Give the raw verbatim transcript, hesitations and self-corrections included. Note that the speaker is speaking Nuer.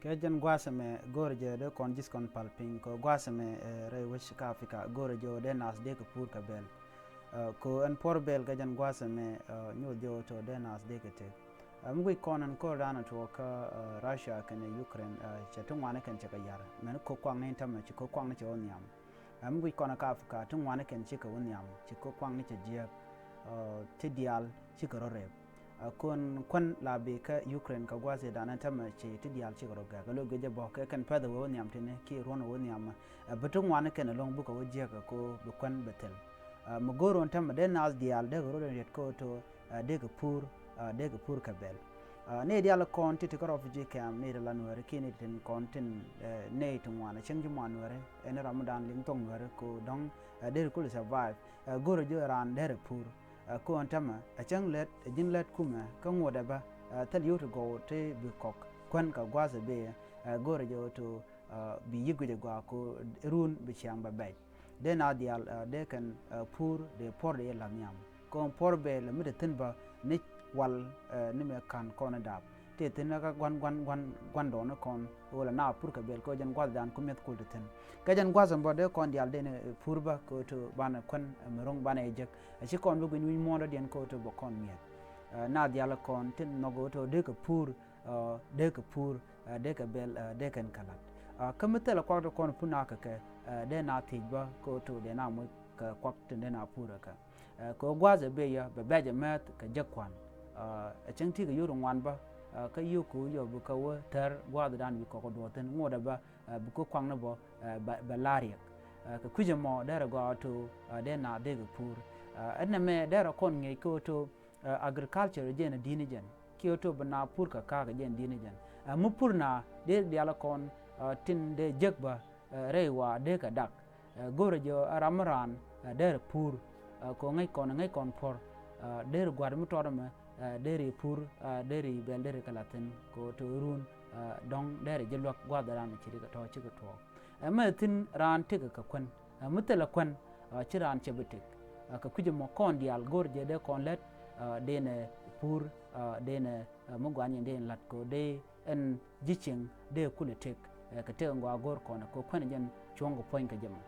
Kɛ jɛn gua̱a̱th ɛmɛ go̱o̱rɛ jɛ dee kɔn ji̱th kɔn pal piny kɛ gua̱a̱th ɛmɛ, eh, rɛy wec kä Africa go̱o̱rɛ jɛ dee naath dee kɛ puur kɛ bɛl. Eh, kɛ ɛn puɔr bɛl kɛ jɛn gua̱a̱th ɛmɛ, eh, nyuɔth jɛ tɔ dee naath dee kɛ tek. Eh, mi guic kɔn ɛn ko̱r da̱a̱n tuɔɔk kä, eh, Russia kɛnɛ Ukraine, eh, cɛ ti ŋuani kɛn cɛ kɛ yar. Mɛn ko̱ kuakni tämɛ ci ko̱ kuakni cɛ wä nhiam. Ɛ, mi guic kɔn kä Africa ti ŋuani kɛn cikɛ wä nhiam, ci ko̱ kuakni cɛ jiääk, eh, ti diaal cikɛ rɔ rɛp. Ɛ, kɔn kuän la bi kä Ukraine kɛ gua̱a̱th ëë da̱a̱n tämɛ ci ti diaal cikɛ rɔ gɛk. Ɛ, lo̱c guic jɛ bä kɛ kɛn pɛth ɛ wee wä nhiam tini kiɛ ruɔ̱n ɛ wee wä nhiam. Ɛ, bi ti ŋuani kɛn ɛlɔ̱ŋ bikɛ wä jiääk ɛ ko̱ bi kuän bɛ thil. Ɛ, mi go̱o̱r ɣän tämɛ dee naath diaal dee kɛ rɔ rɛp riɛt ko̱ to, ɛ, dee kɛ puur, ɛ, dee kɛ puur kɛ bɛl. Ɛ, nɛy diaal kɔn ti ti kä refugee camp, nɛy ti la Nuɛri kiɛ nɛy ti tin kɔn tin, ɛ, nɛy ti ŋuan, ɛ, cäŋ ji̱ muan Nuɛri, ɛn ram mi daan liŋ thok Nuɛri ko dɔ̱ŋ, ɛ, deri kul survive, ɛ, go̱rɛ ji̱ raan derɛ puur. Ɛ, ko ɛn tämɛ, ɛ, cäŋ lät, ɛ, ji̱n lät kumɛ, kä ŋuɔ̱t ɛ bä, ɛ, thil yio̱w ti gɔw ti bi kɔk, kuän kɛ gua̱a̱th ɛ bee, ɛ, go̱rɛ ji̱ to, ɛ, bi yi̱k guic ɛ gɔaa ko run bi ciaŋ bɛ bɛc. Dee na diaal, ɛ, dee kɛn, ɛ, puur, dee puɔr dee la̱th nhiam. Kɔn puɔr bɛl mi te thi̱n bä ni wal, ɛ, ni mɛ ka̱n kɔn dap. Te thi̱n kä gua̱n, gua̱n, gua̱n, gua̱n dɔɔni kɔn, wala na puur kɛ bɛl kɛ jɛn gua̱th dan ku mi̱eth kul te thi̱n. Kɛ jɛn gua̱th ɛn bä dee kɔn diaal dee ni, ɛ, puur bä kɛ to banɛ kuän, ɛ, mi ro̱ŋ banɛ jek. Ɛ ci kɔn bi gui̱ny wi̱ny muɔ̱ɔ̱ndä diɛn kɛ to bä kɔn mi̱eth. Ɛ, na diaal kɔn tin nhɔk kɛ to dee kɛ puur, ɛ, dee kɛ puur, ɛ, dee kɛ bɛl, ɛ, dee kɛn kɛ la̱t. Ɛ, kä mi thilɛ kuak ti kɔn pun a kɛ kɛ, ɛ, dee na thiec bä kɛ to dee na moc kɛ kuak tin dee na puur ɛ kɛ. Ɛ, kɛ gua̱a̱th ɛ bia bɛ bɛc ɛ mɛth kɛ jek kuan. Ɛ, ɛ cäŋ ti kɛ yio̱w ri ŋuan bä, ɛ, kä yio̱w kɛ yɔ bi kɛ wä thɛr gua̱a̱th dan bi kɔk kɛ duɔth thi̱n ŋuɔ̱t ɛ bä, ɛ, bi kɛ kuakni bä, ɛ, bɛ, bɛ la̱r riɛk. Ɛ, kɛ kui̱c ɛmɔ derɛ gɔaa to, ɛ, dee na dee kɛ puur. Ɛ, ɛn ɛmɛ derɛ kɔn ŋi̱eec kɛ to, ɛ, agriculture jɛn ɛ di̱n jɛn. Kiɛ to bɛ na puur kɛ ka̱a̱k jɛn di̱n jɛn. Ɛ, mi puur na dee diaal kɔn, ɛ, tin dee jek bä, ɛ, rɛy wa dee kɛ dak. Ɛ, go̱rɛ jɛ ɛ ram mi raan, ɛ, derɛ puur, ɛ, kɛ ŋäc kɔn, ŋäc kɔn puɔr, ɛ, derɛ gua̱r mi tɔt ɛmɛ, ɛ, derɛ puur, ɛ, derɛ bɛl derɛ kɛ la̱th thi̱n, kɛ to run, ɛ, dɔ̱ŋ derɛ ji̱ luäk gua̱th raan ci ri kɛ tɔ̱ cikɛ tuɔɔk. Ɛ, mɛ thi̱n raan tekɛ kɛ kuän, ɛ, mi thilɛ kuän, ɛ, ci raan cɛ bi tek. Ɛ, kɛ kui̱c ɛmɔ kɔn diaal go̱rɛ jɛ dee kɔn lät, ɛ, dee nɛ puur, ɛ, dee nɛ, ɛ, mi gua̱n yɛn dee nɛ la̱t kɛ dee ɛn ji̱ cieŋ dee kulɛ tek, ɛ, kɛ tek ɛn gɔaa go̱r kɔn ɛ kɛ kuän jɛn cuɔ̱ŋ kɛ puɔ̱ny kɛ jɛ mɔ.